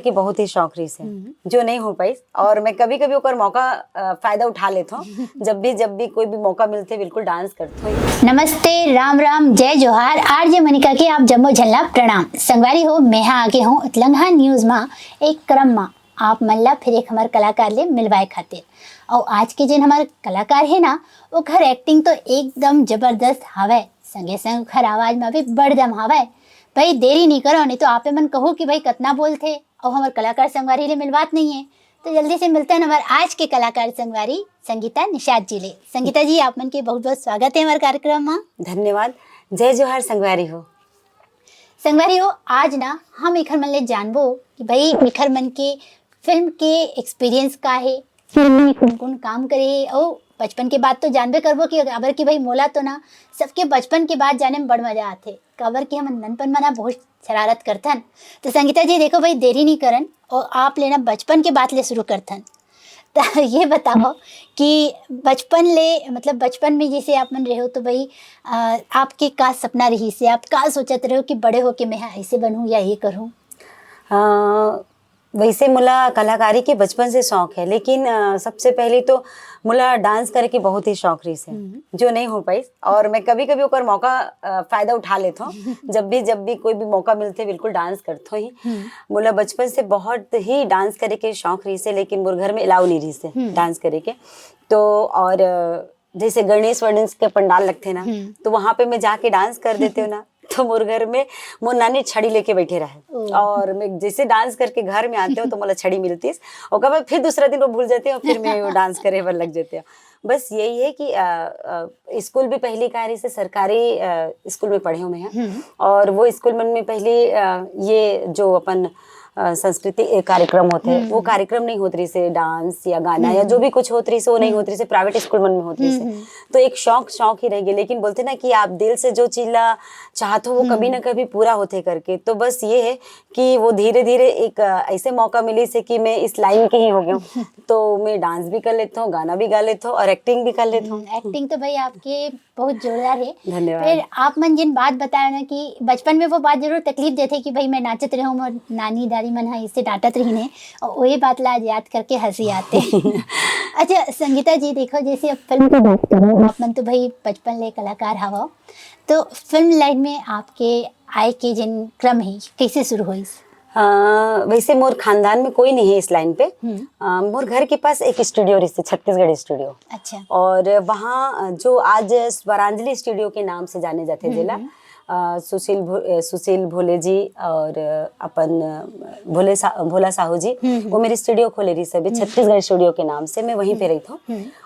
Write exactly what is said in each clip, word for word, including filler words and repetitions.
कि बहुत ही शौक रहिस हे, जो नहीं हो पाइस। और मैं कभी कभी ओकर मौका, अ, फायदा उठा लेथों। जब भी जब भी कोई भी मौका मिलथे, बिल्कुल डांस करथों। नमस्ते, राम राम, जय जोहार। आरजे मनिका के आप जम्मो झन ला प्रणाम। संगवारी हो, मेहा आगे हूँ उतलंगहा न्यूज मा एक क्रम मा आप मन ला फिर एक हमर कलाकार ले मिलवाए खातिर। और आज के जिन हमार कलाकार है ना, ओकर एक्टिंग तो एकदम जबरदस्त हवय, संगे संग ओकर आवाज मा भी बड़ दम हवय। भाई, देरी नहीं करो, नहीं तो आपे मन कहो कि भाई कतना बोलथे, और हमर कलाकार संगवारी ले मिलवात नहीं है। तो जल्दी से मिलते हैं हमारे आज के कलाकार संगवारी संगीता निषाद जी ले। संगीता जी, आप मन के बहुत बहुत स्वागत है हमारे कार्यक्रम में। धन्यवाद। जय जोहार संगवारी हो। संगवारी हो, आज ना हम एखर मन ले जानबो कि भाई एखर मन के फिल्म के एक्सपीरियंस का है, फिल्म में कौन कौन काम करे है, और बचपन के बात तो जानबे करबो कि अबर कि भाई मोला तो ना सबके बचपन के बात जाने में बड़ मजा आथे, काबर कि हम ननपन में ना बहुत शरारत करथन। तो संगीता जी देखो भाई, देरी नहीं करन और आप लेना बचपन के बात ले शुरू करथन। तो ये बताओ कि बचपन ले, मतलब बचपन में जैसे आप मन रहे हो तो भाई, अ, आपके का सपना रहिस हे, आप का सोचत रहे हो कि बड़े होके मैं ऐसे बनूं या ये करूं? अ, वैसे मोला कलाकारी के बचपन से शौक है, लेकिन अ, सबसे पहले तो मोला डांस करे के बहुत ही शौक रहिस हे, जो नहीं हो पाइस। और मैं कभी कभी ओकर मौका, अ, फायदा उठा लेथों। जब भी जब भी कोई भी मौका मिलथे, बिल्कुल डांस करथों ही। मोला बचपन से बहुत ही डांस करे के शौक रहिस हे, लेकिन मोर घर में अलाउ नहीं रहिस हे डांस करे के। तो और अ, जैसे गणेश वणेश के पंडाल लगथे ना, तो वहां पे मैं जाके डांस कर देते हो ना, तो मोर घर में मोर नानी छड़ी लेके बैठे रहे। और मैं जैसे डांस करके घर में आते हो तो मोला छड़ी मिलतीस, ओकर बाद फिर दूसरा दिन वो भूल जाते हो, फिर मैं वो डांस करे बर लग जाते हो। बस यही है कि अ, अ, स्कूल भी पहली कहाँ रहिस हे, सरकारी अ, स्कूल में पढ़े हूँ मैं। और वो स्कूल मन में पहली अ, ये जो अपन अ, संस्कृति ए, कार्यक्रम होथे, वो कार्यक्रम नहीं होत रहिस हे, डांस या गाना या जो भी कुछ होत रहिस हे, वो नहीं होत रहिस हे, प्राइवेट स्कूल मन में होत रहिस हे। तो एक शौक शौक ही रह गए, लेकिन बोलते ना कि आप दिल से जो चीज ला चाहत हो, वो कभी ना कभी पूरा होथे करके। तो बस ये है कि वो धीरे धीरे एक अ, ऐसे मौका मिलिस हे कि मैं इस लाइन के ही हो गया हूँ। तो मैं डांस भी कर लेता हूँ, गाना भी गा लेता हूँ और एक्टिंग भी कर लेता हूँ। एक्टिंग तो भाई आपके बहुत जोरदार है। धन्यवाद। फिर आप मन जिन बात बताए ना कि बचपन में वो बात जरूर तकलीफ देथे कि भाई मैं नाचत रहे हूँ और नानी दादी मन हा इससे डांटत रहिन हे, और वही बात ला आज याद करके हंसी आते। अच्छा संगीता जी, देखो जैसे अब फिल्म की बात करो, आप मन तो भाई बचपन ले कलाकार हवो, तो फिल्म लाइन में आपके आए के जिन क्रम है, कैसे शुरू होइस? अ, वैसे मोर खानदान में कोई नहीं है इस लाइन पे। अ, मोर घर के पास एक स्टूडियो रहिस हे, छत्तीसगढ़ स्टूडियो। अच्छा। और वहाँ जो आज स्वरांजलि स्टूडियो के नाम से जाने जाते जेला, अ, सुशील भो-, अ, सुशील भोले जी और अपन भोले सा-, भोला साहू जी, वो मेरे स्टूडियो खोले रहिस हे छत्तीसगढ़ स्टूडियो के नाम से, मैं वहीं पे रहिथों।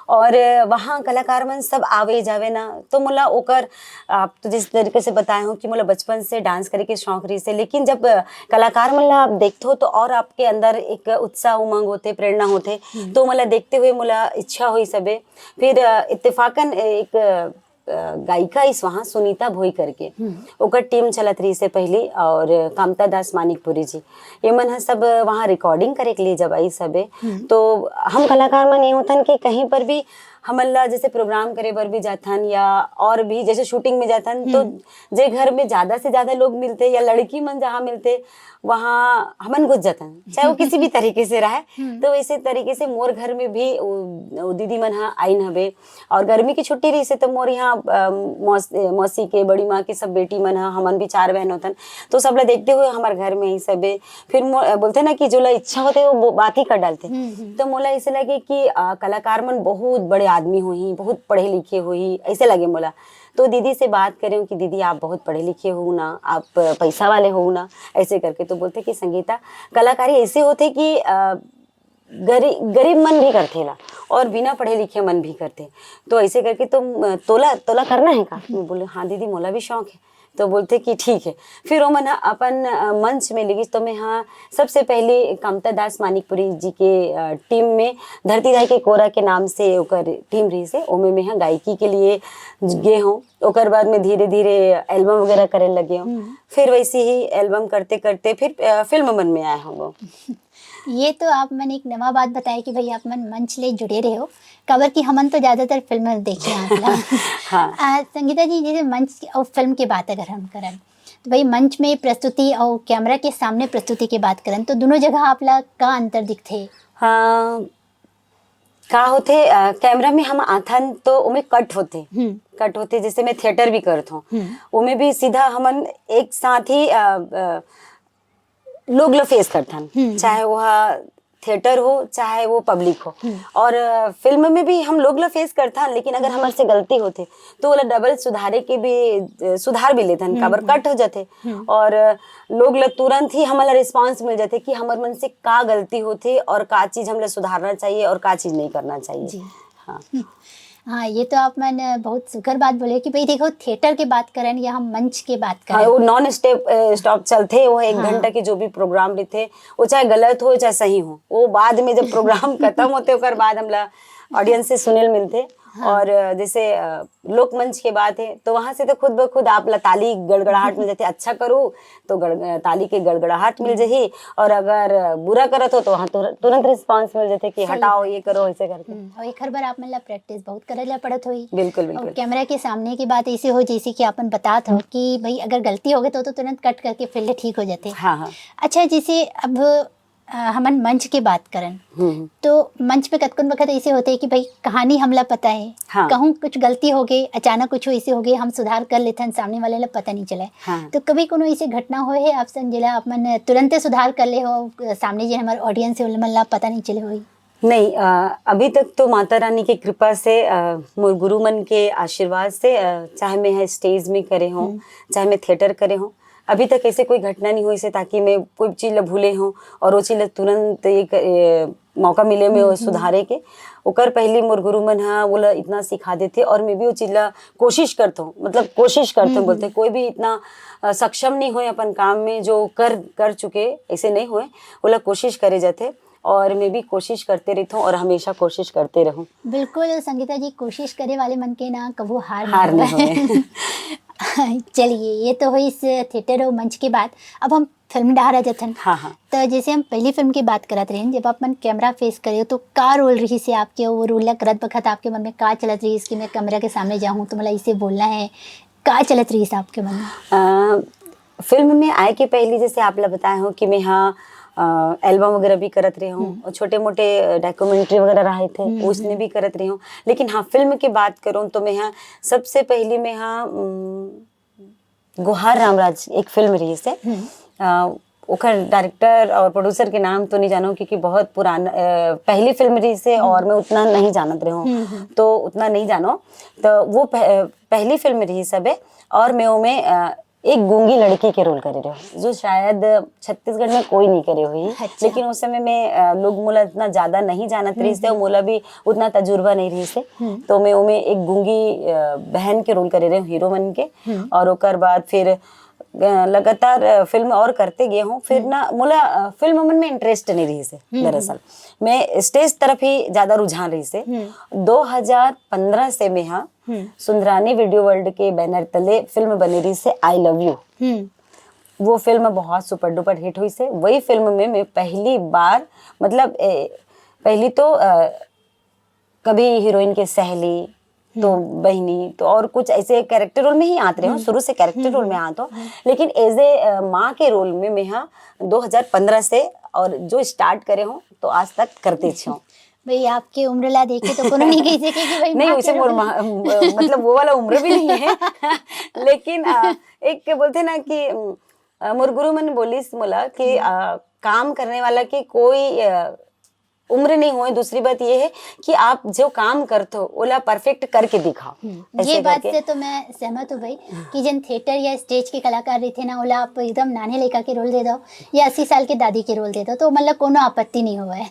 और वहाँ कलाकार मन सब आवे जावे ना, तो मोला ओकर, आप तो जिस तरीके से बताए हो कि मोला बचपन से डांस करे के शौक रहिस हे, लेकिन जब कलाकार मन ला आप देखथो तो और आपके अंदर एक उत्साह उमंग होथे, प्रेरणा होथे। तो मोला देखते हुए मोला इच्छा होइस हे। फिर अ, इत्तेफाकन एक अ, गायिका इस वहाँ सुनीता भोई करके, ओकर टीम चलत रहिस हे पहली, और कामता दास मानिकपुरी जी, ये मन ह सब वहाँ रिकॉर्डिंग करे के लिए जब आइस हे। तो हम कलाकार मन ये होथन कि कहीं पर भी हमन ला जैसे प्रोग्राम करे बर भी जाथन या और भी जैसे शूटिंग में जाथन, तो जे घर में ज्यादा से ज्यादा लोग मिलथे या लड़की मन जहाँ मिलथे, वहाँ हमन घुस जाथन, चाहे वो किसी भी तरीके से रहे। तो इसी तरीके से मोर घर में भी वो, वो दीदी मन ह आइन हवे, और गर्मी की छुट्टी रहिस हे तो मोर यहाँ अ, मौस-, ए, मौसी के, बड़ी माँ के सब बेटी मन ह, हमन भी चार बहन होथन, तो सब ला देखते हुए हमर घर में ही सबे। फिर मो-, अ, बोलथे ना कि जो ला इच्छा होथे वो बो-, बात ही कर डालथे। तो मोला ऐसे लगे कि अ, कलाकार मन बहुत बड़े आदमी होही, बहुत पढ़े लिखे होही, ऐसे लगे मोला। तो दीदी से बात करे हूँ कि दीदी आप बहुत पढ़े लिखे हो ना, आप पैसा वाले हो ना, ऐसे करके। तो बोलथे कि संगीता, कलाकारी ऐसे होथे कि अ, गरी-, गरीब मन भी करथे ला और बिना पढ़े लिखे मन भी करथे। तो ऐसे करके तुम, अ, तोला, तोला करना है का? मैं बोले, हाँ दीदी, मोला भी शौक है। तो बोलथे कि ठीक है। फिर वो मन ह अपन अ, मंच में लेगिस, तो मैं हाँ सबसे पहले कामता दास मानिकपुरी जी के अ, टीम में धरती दाई के कोरा के नाम से ओकर टीम रहिस हे, ओमे मैं हाँ गायकी के लिए गे हूँ। ओकर बाद में धीरे धीरे एल्बम वगैरह करे लगे हूँ। फिर वैसे ही एल्बम करते करते फिर अ, फिल्म मन में आए हूँ। ये तो आप मन एक नवा बात बताए कि भाई आप मन मंच ले जुड़े रहे हो, काबर कि हमन तो ज्यादातर फिल्म देखे हैं आपला। हाँ। आ, संगीता जी, जैसे मंच के और फिल्म के बात अगर हम करन, तो भाई, मंच में प्रस्तुति और कैमरा के सामने प्रस्तुति की बात करन, तो दोनों जगह आप ला का अंतर दिखथे? हाँ, का होथे, अ, कैमरा में हम आथन तो ओमे कट होथे। कट होथे, जैसे मैं थिएटर भी करत हूँ, ओमे भी सीधा हमन एक साथ ही अ, अ, लोग ला फेस करथन, चाहे वह थिएटर हो, चाहे वो पब्लिक हो। और अ, फिल्म में भी हम लोग ला फेस करथन, लेकिन अगर हमर से गलती होथे तो ओला डबल सुधारे के भी अ, सुधार भी लेथन, काबर कट हो जाथे। और अ, लोग ला तुरंत ही हमला रिस्पांस मिल जाथे कि हमर मन से का गलती होथे और का चीज हमला सुधारना चाहिए और का चीज नहीं करना चाहिए। जी। हाँ। हाँ, ये तो आप मन बहुत सुघर बात बोले कि भाई देखो, थिएटर के बात करन या हम मंच के बात हाँ, करन। वो नॉन स्टेप स्टॉप चलथे, वो एक घंटा के जो भी प्रोग्राम रहिथे, वो चाहे गलत हो चाहे सही हो, वो बाद में जब प्रोग्राम खत्म होथे ओकर बाद हमला ऑडियंस से सुने ल मिलथे। और अ, जैसे अ, लोकमंच के बात है तो वहां से तो खुद ब खुद आप ला ताली गड़गड़ाहट मिल जाथे, अच्छा करू तो गड़, ताली के गड़गड़ाहट मिल जाही, और अगर बुरा करत हो तो वहां तुर, तुरंत रिस्पांस मिल जाथे कि हटाओ, ये करो, ऐसे करके। हम्म, और एक हर बार आप मन ला प्रैक्टिस बहुत करे ला पड़त होही। बिल्कुल, और बिल्कुल। कैमरा के सामने की बात ऐसे हो, जैसे कि अपन बतात हो कि भाई अगर गलती हो गई तो, तो तुरंत कट करके फिर ठीक हो जाथे। हाँ, हाँ। अच्छा, जैसे अब अ, हमन मंच के बात करन, हम्म, तो मंच पे कतकोन बखत ऐसे होथे कि भाई कहानी हमला पता है, हाँ। कहूँ कुछ गलती हो गई, अचानक कुछ ऐसे हो गई, हम सुधार कर लेथन, सामने वाले ला पता नहीं चले। हाँ। तो कभी कोनो ऐसे घटना होए है आप संग, जेला आप मन तुरंते सुधार कर ले हो, सामने जे हमारे ऑडियंस है, उन मन ला पता नहीं चले होई? नहीं, अ, अभी तक तो माता रानी की कृपा से अ, मोर गुरु मन के आशीर्वाद से अ, चाहे मैं ह स्टेज में करे हूँ, चाहे मैं थिएटर करे हूँ, अभी तक ऐसे कोई घटना नहीं हुई से ताकि मैं कोई चीज ला भूले हूँ और वो चीज ला तुरंत एक ए, मौका मिले में वो सुधारे के। ओकर पहली मोर गुरु मन हा वो ला इतना सिखा देथे और मैं भी वो चीज ला कोशिश करता हूँ, मतलब कोशिश करता हूँ बोलते, कोई भी इतना अ, सक्षम नहीं होए अपन काम में जो कर कर चुके, ऐसे नहीं होए, वो ला कोशिश करे जाथे। और मैं भी कोशिश करते रहता हूँ और हमेशा कोशिश करते रहूँ। बिल्कुल संगीता जी, कोशिश करे वाले मन के ना कभू हार हार नहीं होए। चलिए, ये तो हुई इस थिएटर और मंच की बात। अब हम फिल्म डहर आ जाथन। हाँ, हाँ। तो जैसे हम पहली फिल्म की बात करत रहेन, जब आप मन कैमरा फेस करे हो, तो का रोल रहिस हे आपके, वो रोल ला करत बखत आपके मन में का चलत रहिस कि मैं कैमरा के सामने जाऊँ तो मोला इसे बोलना है, का चलत रहिस आपके मन में? अ, फिल्म में आए के पहली जैसे आप ला बताए हो कि मैं हाँ अ, एल्बम वगैरह भी करत रहे हूँ और छोटे मोटे डॉक्यूमेंट्री वगैरह रहे थे, उसने भी करत रहे हूँ। लेकिन हाँ, फिल्म की बात करूँ तो मैं हाँ सबसे पहली मैं हाँ उम, गुहार रामराज एक फिल्म रहिस हे। अ, ओकर डायरेक्टर और प्रोड्यूसर के नाम तो नहीं जानो क्योंकि बहुत पुराना अ, पहली फिल्म रहिस हे और मैं उतना नहीं जानत रहे हूँ, तो उतना नहीं जानो। तो वो पह, पहली फिल्म रहिस हे और मैं ओमे अ, एक गूंगी लड़की के रोल करे रहे हूँ जो शायद छत्तीसगढ़ में कोई नहीं करे हुई। अच्छा। लेकिन उस समय में अ, लोग मोला इतना ज्यादा नहीं जानत रहिस हे और मोला भी उतना तजुर्बा नहीं रहिस हे। तो मैं ओमे एक गूंगी अ, बहन के रोल करे रहे हूँ हीरो मन के। और ओकर बाद फिर अ, लगातार अ, फिल्म और करते गए हूँ। फिर ना मोला अ, फिल्म मन में इंटरेस्ट नहीं रहिस हे। दरअसल मैं स्टेज तरफ ही ज्यादा रुझान रहिस हे। दो हजार पंद्रह से मैं हाँ सुंदरानी वीडियो वर्ल्ड के बैनर तले फिल्म बने रहिस हे आई लव यू। हम्म। वो फिल्म बहुत सुपर डुपर हिट हुई से। वही फिल्म में मैं पहली बार मतलब ए, पहली तो अ, कभी हीरोइन के सहेली तो बहनी तो और कुछ ऐसे कैरेक्टर रोल में ही आते रहे हूँ, शुरू से कैरेक्टर रोल में आते हूँ। लेकिन एज ए माँ के रोल में मैं हाँ दो हज़ार पंद्रह से और जो स्टार्ट करे हूँ तो आज तक करते छी हूँ। भाई, आपके उम्र ला देख के तो कोनो नहीं कह सके कि भाई नहीं, माँ उसे के मोर रोल मा- मतलब वो वाला उम्र भी नहीं है। लेकिन अ, एक क्या बोलते हैं ना कि अ, मोर गुरु मन बोलिस मोला कि अ, काम करने वाला के कोई अ, उम्र नहीं होए। दूसरी बात ये है कि आप जो काम करते हो ओला परफेक्ट करके दिखाओ। ऐसे ये बात करके। से तो मैं सहमत हूँ भाई, कि जन थिएटर या स्टेज के कलाकार रहिथे ना, ओला आप एकदम नाने लइका के रोल दे दो या अस्सी साल के दादी के रोल दे दो, तो मतलब कोनो आपत्ति नहीं होए।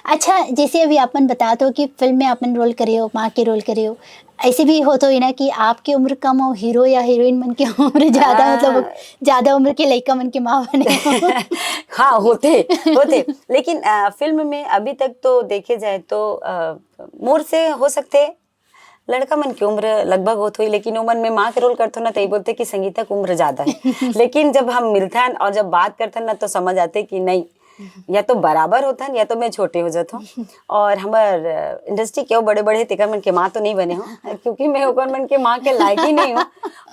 अच्छा, जैसे अभी आप मन बतात हो कि फिल्म में आप मन रोल करे हो, माँ के रोल करे हो, ऐसे भी होत होही ना कि आपके उम्र कम हो, हीरो या हीरोइन मन के उम्र ज्यादा, हाँ। मतलब ज्यादा उम्र के लइका मन के माँ बने हो। हाँ, होते होते। लेकिन अ, फिल्म में अभी तक तो देखे जाए तो अ, मोर से हो सकते लड़का मन की उम्र लगभग होत हुई, लेकिन ओमन में माँ के रोल करथो ना, तो ये बोलते कि संगीता की उम्र ज्यादा है। लेकिन जब हम मिलथन और जब बात करथन ना, तो समझ आते कि नहीं, या तो बराबर होथन या तो मैं छोटे हो जात हूँ। और हमर इंडस्ट्री के बड़े बड़े तेकर मन के माँ तो नहीं बने हो, क्योंकि मैं ओकर मन के माँ के लायक ही नहीं हूँ।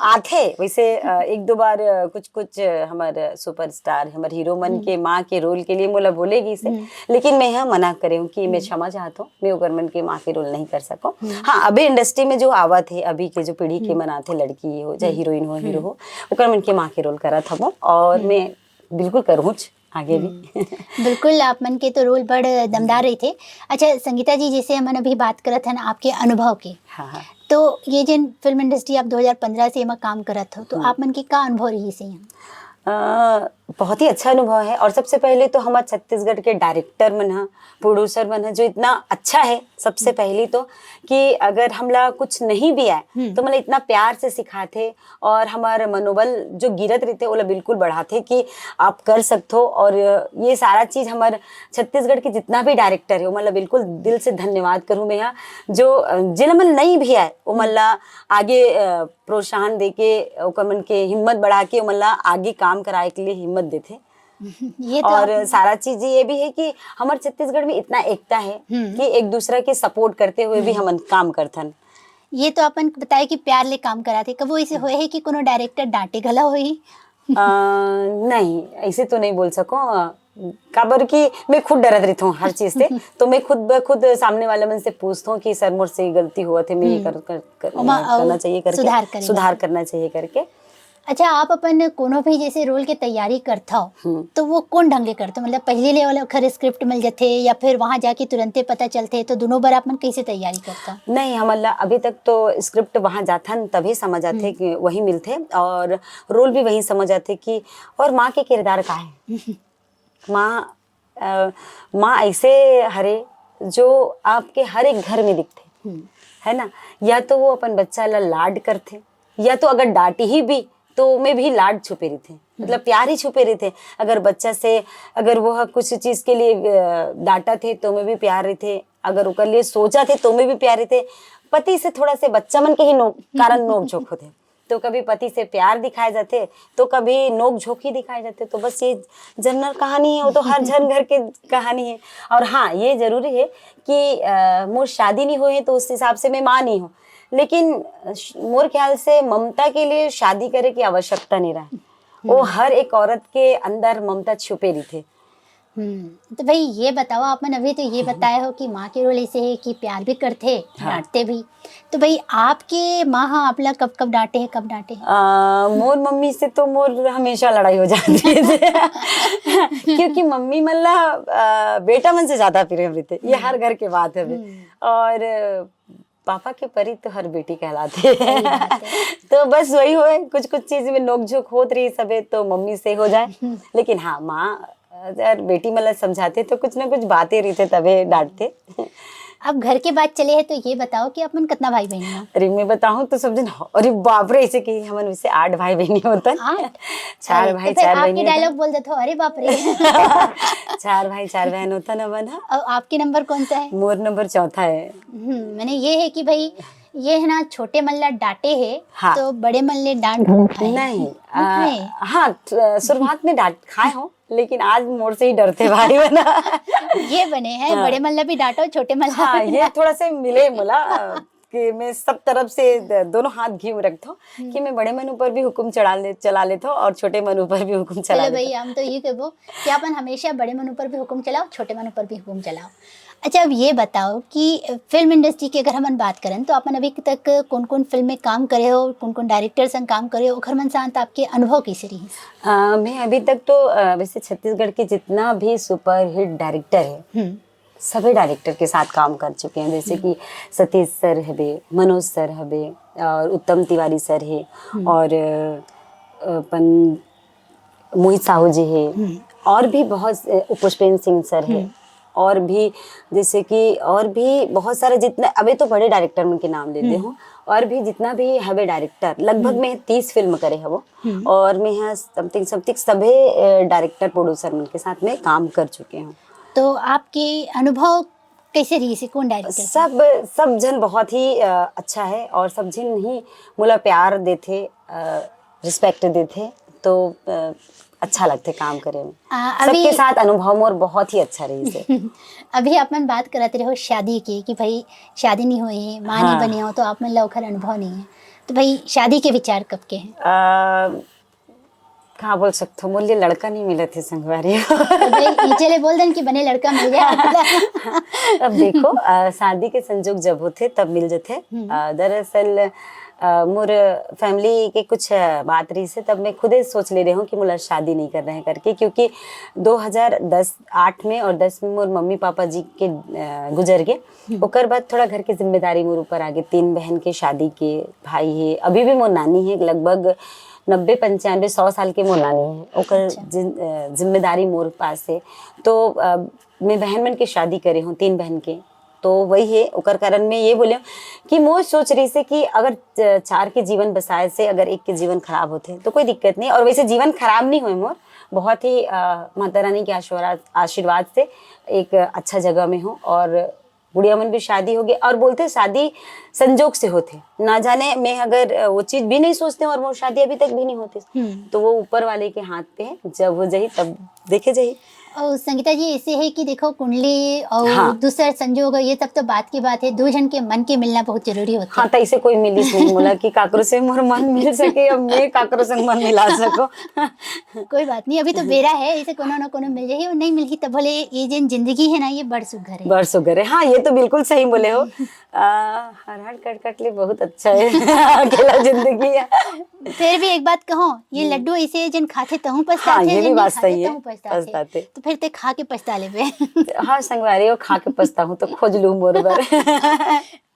आथे वैसे अ, एक दो बार अ, कुछ कुछ अ, हमर सुपरस्टार, हमर हीरो मन के माँ के रोल के लिए मोला बोलेगी से, लेकिन मैं यहाँ मना करे हूँ कि मैं क्षमा चाहत हूँ, मैं ओकर मन के माँ के रोल नहीं कर सकूँ। हाँ, अभी इंडस्ट्री में जो आवत है, अभी के जो पीढ़ी के मन आथे, लड़की हो चाहे हीरोइन हो, हीरो हो, ओकर मन के माँ के रोल करत हूँ और मैं बिल्कुल करूँच आगे भी। बिल्कुल, आप मन के तो रोल बड़ दमदार रहिथे। अच्छा संगीता जी, जैसे हमन अभी बात करत हन आपके अनुभव के, हाँ, हाँ। तो ये जिन फिल्म इंडस्ट्री आप दो हज़ार पंद्रह से एमा काम करत हो, तो आप मन के का अनुभव रहिस हे यहाँ? अ, बहुत ही अच्छा अनुभव है। और सबसे पहले तो हमारे छत्तीसगढ़ के डायरेक्टर मन ह, प्रोड्यूसर मन ह, जो इतना अच्छा है, सबसे पहली तो, कि अगर हमला कुछ नहीं भी आए तो मतलब इतना प्यार से सिखाथे और हमार मनोबल जो गिरत रहिथे ओला बिल्कुल बढ़ाथे कि आप कर सकथो। और ये सारा चीज हमार छत्तीसगढ़ के जितना भी डायरेक्टर है, ओमन ला बिल्कुल दिल से धन्यवाद करूँ मैं यहाँ, जो अ, जेला मन नहीं भी आए ओमन ला आगे अ, प्रोत्साहन देके ओकर मन के हिम्मत बढ़ा के ओमन ला आगे काम कराए के लिए हिम्मत देथे। ये तो और आप- सारा चीज ये भी है कि हमारे छत्तीसगढ़ में इतना एकता है कि एक दूसरा के सपोर्ट करते हुए भी हमन काम करथन। ये तो अपन बताए कि प्यार ले काम कराथे। कबो ऐसे होए है कि कोनो डायरेक्टर डांटे घला होही? अ, नहीं, ऐसे तो नहीं बोल सको। अ, काबर कि मैं खुद डरत रहता हूँ हर चीज से। तो मैं खुद ब खुद सामने वाले मन से पूछता हूँ कि सर, मोर से ये गलती हुआ थे, मैं ये कर, कर, कर, ओमा करना अउ चाहिए करके, सुधार करे सुधार करना चाहिए करके। अच्छा, आप अपन कोनो भी जैसे रोल के तैयारी करथव, तो वो कौन ढंग के करथव? मतलब पहले ले वाला खर स्क्रिप्ट मिल जथे या फिर वहां जाके तुरंते पता चलथे, तो दोनों बार आप मन कैसे तैयारी करथव? नहीं, हमन ला अभी तक तो स्क्रिप्ट वहां जाथन तभी समझ आथे कि वही मिलथे और रोल भी वही समझ आथे कि और माँ के किरदार का है। माँ अ, माँ ऐसे हरे जो आपके हर एक घर में दिखथे, है ना? या तो वो अपन बच्चा ला लाड करथे, या तो अगर डांटी ही भी तो ओमे भी लाड छुपे रहिथे, मतलब प्यार ही छुपे रहिथे। अगर बच्चा से अगर वो ह कुछ चीज के लिए अ, डांटत हे तो ओमे भी प्यार रहिथे, अगर ओकर लिए सोचत हे तो ओमे भी प्यार रहिथे। पति से थोड़ा से बच्चा मन के ही नोक कारण नोक झोंक होथे। तो कभी पति से प्यार दिखाए जाथे तो कभी नोक झोंक ही दिखाए जाथे। तो बस ये जनरल कहानी है, वो तो हर झन घर के कहानी है। और हाँ, ये जरूरी है कि अ, मोर शादी नहीं होए तो उस हिसाब से मैं माँ नहीं हूँ, लेकिन अ, श- मोर ख्याल से ममता के लिए शादी करे की आवश्यकता नहीं रहा। वो हर एक औरत के अंदर ममता छुपे रहिथे। हम्म, तो भाई ये बताओ, आप मन अभी तो ये बताए हो कि माँ के रोल ऐसे है कि प्यार भी करथे, डांटते भी, तो भाई आपके माँ हा आपला कब कब डांटे हैं, कब डांटे हैं? अ, मोर मम्मी से तो मोर हमेशा लड़ाई हो जाती है। क्योंकि मम्मी मन ला अ, बेटा मन से ज्यादा प्रेम रहिथे, ये हर घर के बात है। और अ, पापा के परी तो हर बेटी कहलाथे। तो बस वही होए, कुछ कुछ चीज में नोक झोंक होत रही सबे तो मम्मी से हो जाए। लेकिन हाँ, माँ अगर बेटी मन ला समझाथे तो कुछ ना कुछ बातें रहिथे तबे डांटथे। अब घर के बात चले है तो ये बताओ कि आप मन कितना भाई बहन हो? अरे मैं बताऊँ तो सब जन, अरे बाप रे, ऐसे कि हमन वैसे आठ भाई बहनी होतन। आठ? चार अरे, भाई, तो फिर चार आपके बहनी डायलॉग बोल देते हो, अरे बाप रे। चार भाई चार बहन होतन हमन ह। और आपके नंबर कौन सा है? मोर नंबर चौथा है। हम्म, मैंने ये है कि भाई ये है ना, छोटे मन ला डांटे है हाँ। तो बड़े मन ले डांट घलो खाए। नहीं, खाए। आ, हाँ, थ- शुरुआत में डांट खाए हो, लेकिन आज मोर से ही डरते भाई बना। ये बने हैं, बड़े मन ला भी डांटो, छोटे मन ला हाँ, भी ये थोड़ा से मिले मोला अ, कि मैं सब तरफ से द- दोनों हाथ घी में रखता हूँ कि मैं बड़े मन ऊपर भी हुक्म चढ़ा ले चला लेता हूँ और छोटे मन ऊपर भी हुक्म चला चलो लेता भाई, हम तो ये कहबो कि अपन हमेशा बड़े मन ऊपर भी हुक्म चलाओ, छोटे मन ऊपर भी हुक्म चलाओ। अच्छा, अब ये बताओ कि फिल्म इंडस्ट्री की अगर हमन बात करें तो अपन अभी तक कौन कौन फिल्म में काम करे हो, कौन कौन डायरेक्टर संग काम करे हो, ओखर मन साथ आपके अनुभव कैसे रही? अ, मैं अभी तक तो अ, वैसे छत्तीसगढ़ के जितना भी सुपरहिट डायरेक्टर है, हम्म। सभी डायरेक्टर के साथ काम कर चुके हैं, जैसे कि सतीश सर हबे, मनोज सर हबे और उत्तम तिवारी सर है और अ, अपन मोहित साहू जी है और भी बहुत से, पुष्पेंद्र सिंह सर है और भी जैसे कि और भी बहुत सारे जितने, अभी तो बड़े डायरेक्टर मन के नाम लेते हूँ, और भी जितना भी हवे डायरेक्टर, लगभग मैं तीस फिल्म करे हवो और मैं यहाँ समथिंग समथिंग सभी डायरेक्टर प्रोड्यूसर मन के साथ में काम कर चुके हूँ। तो आपके अनुभव कैसे रही से, कौन डायरेक्टर? सब सब जन बहुत ही अ, अच्छा है और सब जन ही मोला प्यार देथे, रिस्पेक्ट देथे। तो अ, अच्छा लगथे काम करे में। आ, अभी सबके साथ अनुभव मोर बहुत ही अच्छा रहिस हे। अभी आप मन बात करत रहे हो शादी के कि भाई शादी नहीं होए हे, माँ नहीं हाँ। बने हो, तो आप मन ला ओखर अनुभव नहीं है। तो भाई शादी के विचार कब के हैं? आ, का बोल सकथो, मोर लिए लड़का नहीं मिलत हे संगवारी। तो भाई नीचे ले बोल देन कि बने लड़का मिल जाए। अब देखो, आ, शादी के संजोग जब होथे तब मिल जथे। हम्म। आ, दरअसल आ, मोर फैमिली के कुछ बात रहिस हे, तब मैं खुदे सोच ले रहे हूँ कि मोला शादी नहीं करना है करके, क्योंकि दो हज़ार दस, आठ में और दस में मोर मम्मी पापा जी के, आ, गुजर गए। हम्म। ओकर बाद थोड़ा घर के जिम्मेदारी मोर ऊपर आ गए, तीन बहन के शादी के, भाई हे, अभी भी मोर नानी हे, लगभग नब्बे, पंचानबे, सौ साल के मोर नानी हे, ओकर अच्छा। जिन-, अ, जिम्मेदारी मोर पास हे। तो, अ, मैं बहन मन के शादी करे हूँ, तीन बहन के, तो वही हे, ओकर कारण मैं ये बोले हूँ कि मोर सोच रहिस हे कि अगर च-, चार के जीवन बसाए से अगर एक के जीवन खराब होथे तो कोई दिक्कत नहीं, और वैसे जीवन खराब नहीं हुए मोर, बहुत ही, अ, माता रानी के आशीर्वाद, आशीर्वाद से एक अच्छा जगह में हूँ और गुड़िया मन भी शादी हो गई। और बोलथे शादी संजोग से होथे, ना जाने मैं अगर, अ, वो चीज भी नहीं सोचते हूँ और मोर शादी अभी तक भी नहीं होती, हम्म। तो वो ऊपर वाले के हाथ पे है, जब हो जाही तब देखे जाही। और संगीता जी, ऐसे है कि देखो कुंडली और हाँ। दूसरा संजोग, ये सब तो बात की बात है, दो जन के मन के मिलना बहुत जरूरी होता हाँ, है। तो ऐसे कोई मिलिस नहीं मोला कि काकरो से मोर मन मिल सके या मैं काकरो से मन मिला सको। कोई बात नहीं, अभी तो बेरा है, ऐसे कोनो ना कोनो मिल जाही, और नहीं मिलही तब भले ये जेन जिंदगी है ना, ये बड़ सुघर है। बड़ सुघर है, हाँ, ये तो बिल्कुल सही बोले हो। आ, हरहर कटकट ले बहुत अच्छा है। अकेला जिंदगी है। फिर भी एक बात कहो, ये हम्म। लड्डू ऐसे है, जिन खाथे तहूँ हाँ, पछताथे, ये भी जिन बात नहीं खाथे सही है, तहूँ पछताथे। पछताथे। तो फिर ते खा के पछता लेबे। हाँ, संगवारी, वो खा के पछताहूँ तो खोज लूँ मोर बर।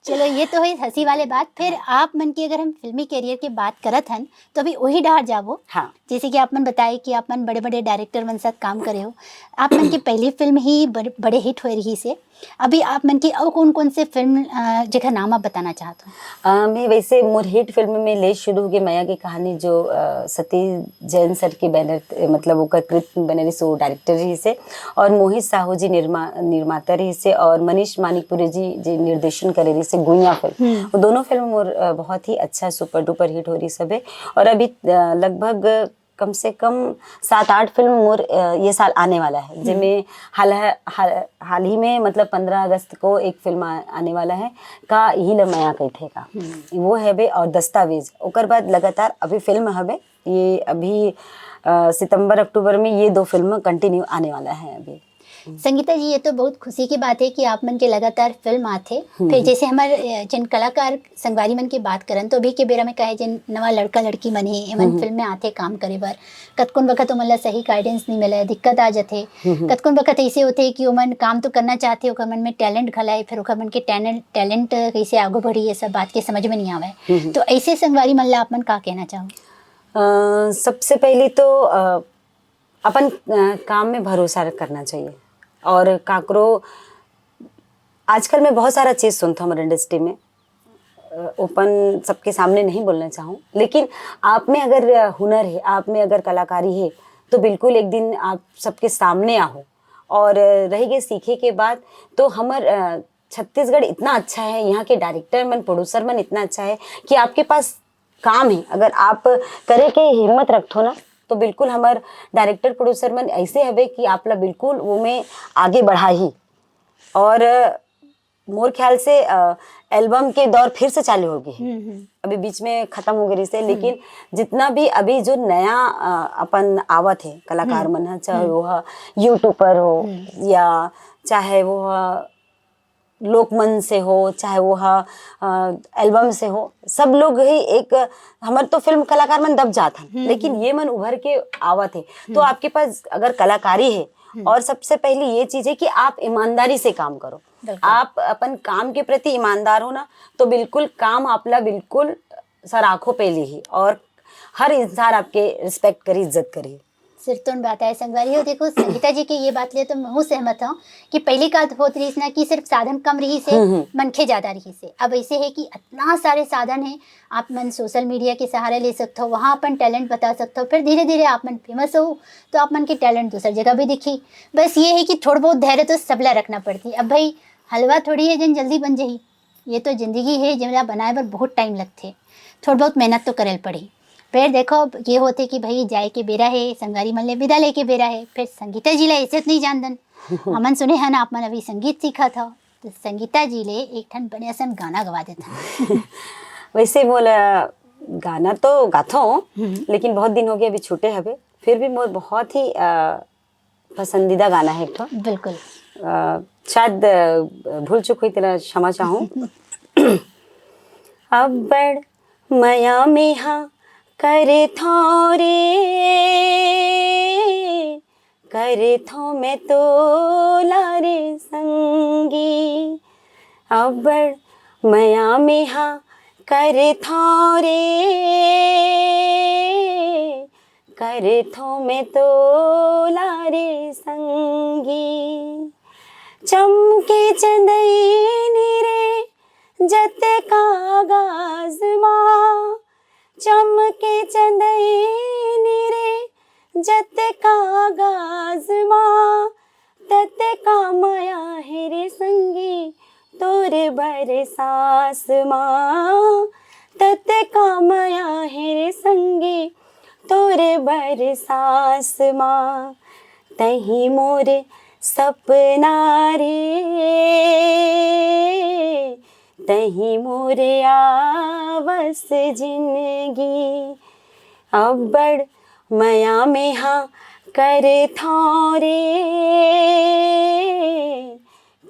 चलो, ये तो है हंसी वाले बात। फिर आप मन की अगर हम फिल्मी करियर की बात करत हन, तो अभी वही डहार जाबो। हाँ। जैसे कि आप मन बताए कि आप मन बड़े-बड़े डायरेक्टर मन साथ काम करे हो, आप मन की पहली फिल्म ही बड़-, बड़े हिट होए रहिस हे। अभी आप मन की अउ कौन-कौन से फिल्म, अ, जेकर नाम आप बताना चाहत हो? अ, मैं वैसे मोर हिट फिल्म में ले शुरू होके मया की कहानी जो, अ, सतीश जैन सर के बैनर, मतलब ओकर कृत बैनर से वो डायरेक्टर रहिस हे और मोहित साहू जी निर्मा-, निर्माता रहिस हे और मनीष मानिकपुरी जी, जी निर्देशन करे रहिस हे गुइया फिल्म। हम्म। वो दोनों फिल्म मोर, अ, बहुत ही अच्छा सुपर डुपर हिट हो रहिस हवे। और अभी, अ, लगभग कम से कम सात आठ फिल्म मोर, अ, ये साल आने वाला है, हम्म। जेमे हाल, हाल, हाल ही में मतलब पन्द्रह अगस्त को एक फिल्म आ-, आने वाला है, का इही ल मया कहिथे का। हम्म। वो हवे और दस्तावेज। ओकर बाद लगातार अभी फिल्म हवे, ये अभी, अ, सितंबर अक्टूबर में ये दो फिल्म कंटिन्यू आने वाला है अभी। संगीता जी, ये तो बहुत खुशी की बात है कि आप मन के लगातार फिल्म आथे। हम्म। फिर जैसे हमर, अ, जिन कलाकार संगवारी मन की बात करन, तो अभी के बेरा में कहे जिन नवा लड़का लड़की मन हे, एमन हम्म। फिल्म में आथे काम करे बर, कतकोन बखत ओमन ला सही गाइडेंस नहीं मिले, दिक्कत आ जाथे। हम्म। कतकोन बखत ऐसे होथे कि ओमन काम तो करना चाहथे, ओकर मन में टैलेंट घला हे, फिर ओकर मन के टैलेंट, टैलेंट कैसे आगू बढ़ी, ये सब बात के समझ में नहीं आवे। हम्म। तो ऐसे संगवारी मन ला आप मन का कहना चाहो? अ, सबसे पहली तो, अ, अपन, अ, काम में भरोसा करना चाहिए और काकरो, आजकल मैं बहुत सारा चीज सुनता हूँ हमारे इंडस्ट्री में, अ, ओपन सबके सामने नहीं बोलना चाहूँ, लेकिन आप में अगर, अ, हुनर है, आप में अगर कलाकारी है, तो बिल्कुल एक दिन आप सबके सामने आहो। और, अ, रह गए सीखे के बाद, तो हमर, अ, छत्तीसगढ़ इतना अच्छा है, यहाँ के डायरेक्टर मन, प्रोड्यूसर मन इतना अच्छा है कि आपके पास काम है, अगर आप करे के हिम्मत रखथो ना, तो बिल्कुल हमर डायरेक्टर प्रोड्यूसर मन ऐसे हवे कि आप ला बिल्कुल वो में आगे बढ़ाही। और मोर ख्याल से, अ, एल्बम के दौर फिर से चालू होगे हे। हम्म, हम्म। अभी बीच में खत्म हो गए से, हम्म। लेकिन जितना भी अभी जो नया, अ, अपन आवत है कलाकार हम्म। मन ह, चाहे हम्म। वो ह यूट्यूबर हो हम्म। या चाहे वो ह लोकमंच से हो, चाहे वो ह, अ, एल्बम से हो, सब लोग ही एक, हमर तो फिल्म कलाकार मन दब जात हन, हम्म, लेकिन हम्म। ये मन उभर के आवत है। तो हम्म। आपके पास अगर कलाकारी है, हम्म। और सबसे पहली ये चीज है कि आप ईमानदारी से काम करो। बिल्कुल। आप अपन काम के प्रति ईमानदार हो ना, तो बिल्कुल काम आपला बिल्कुल सराखों पे ली ही और हर इंसान आपके रिस्पेक्ट करी, इज्जत करी। सिरतोन बात है संगवारी हो। देखो, संगीता जी के ये बात ले तो मैं सहमत हूँ कि पहली का होत रहिस ना कि सिर्फ साधन कम रहिस हे, हम्म, हम्म। मनखे ज्यादा रहिस हे। अब ऐसे है कि इतना सारे साधन है, आप मन सोशल मीडिया के सहारा ले सकते हो, वहाँ अपन टैलेंट बता सकते हो, फिर धीरे धीरे आप मन फेमस हो तो आप मन के टैलेंट दूसर जगह भी दिखी। बस ये है कि थोड़ा बहुत धैर्य तो सबला रखना पड़ती। अब भाई, हलवा थोड़ी है जन जल्दी बन जाही, ये तो जिंदगी है, जेला बनाए बर बहुत टाइम लगथे, थोड़ा बहुत मेहनत तो करे ल पड़ही। फेर देखो, ये होथे कि भाई जाए के बेरा हे, संगवारी मन ले विदा लेके बेरा हे, फेर संगीता जी ला ऐसे तो नहीं जान दन। हमन सुने हन आप मन अभी संगीत सीखत हव, तो संगीता जी ले एक ठन बने असन गाना गवा देथन। वैसे मोला गाना तो गाथो, लेकिन बहुत दिन हो गया, अभी छूटे हवे। फिर भी मोर बहुत ही अ, पसंदीदा गाना है एक ठो। बिल्कुल। अ, शायद अ, भूल चुक हुई, तेरा क्षमा चाहूँ। अब्बड़ मया मेहा करथों रे, करथों मैं तोला रे संगी। अब्बड़ मया मेहा करथों रे, करथों मैं तोला रे संगी। चमके चंदैनी रे जतका गाज मा, चमके चंदैनी रे जतका गाज मा, ततका मया हे रे संगी तोर बर सास मा, ततका मया हे रे संगी तोर बर सास मा। तही मोर सपना रे, तही मोर आवस जिनगी। अब्बड़ मया मेहा करथों रे,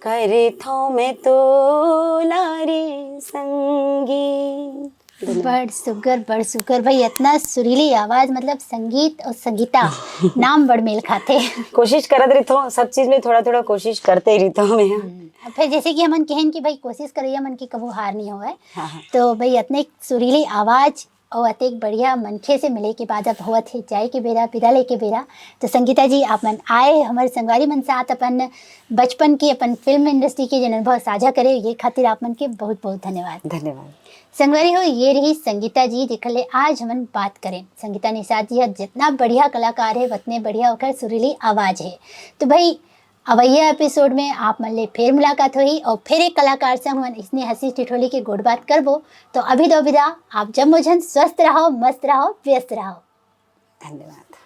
करथों मैं तोला रे संगी। बड़ सुग्घर, बड़ सुग्घर भाई, इतना सुरीली आवाज, मतलब संगीत और संगीता नाम बड़ मेल खाथे। कोशिश करत रहिथों, सब चीज में थोड़ा थोड़ा कोशिश करते ही रहिथों मैं। अब फिर जैसे कि हमन कहन कि भाई कोशिश करैया मन के कभू हार नहीं होवे, हाँ, हाँ। तो भाई इतने सुरीली आवाज और अतेक बढ़िया मनखे से मिले के बाद अब होवत हे जाए के बेरा, विदा लेके बेरा। तो संगीता जी, आप मन आए हमर संगवारी मन साथ अपन बचपन के, अपन फिल्म इंडस्ट्री के जन अनुभव साझा करे, ये खातिर आप मन के बहुत बहुत धन्यवाद। धन्यवाद। संगवारी हो, ये रही संगीता जी, जेकर ले आज हमन बात करें। संगीता निषाद जी ह जितना बढ़िया कलाकार है, उतने बढ़िया ओकर सुरीली आवाज है। तो भाई, अवैया एपिसोड में आप मन ले फिर मुलाकात होही और फिर एक कलाकार संग हमन इसने हंसी ठिठोली के गोठ बात करबो। तो अभी दो विदा, आप जम्मो झन स्वस्थ रहो, मस्त रहो, व्यस्त रहो। धन्यवाद।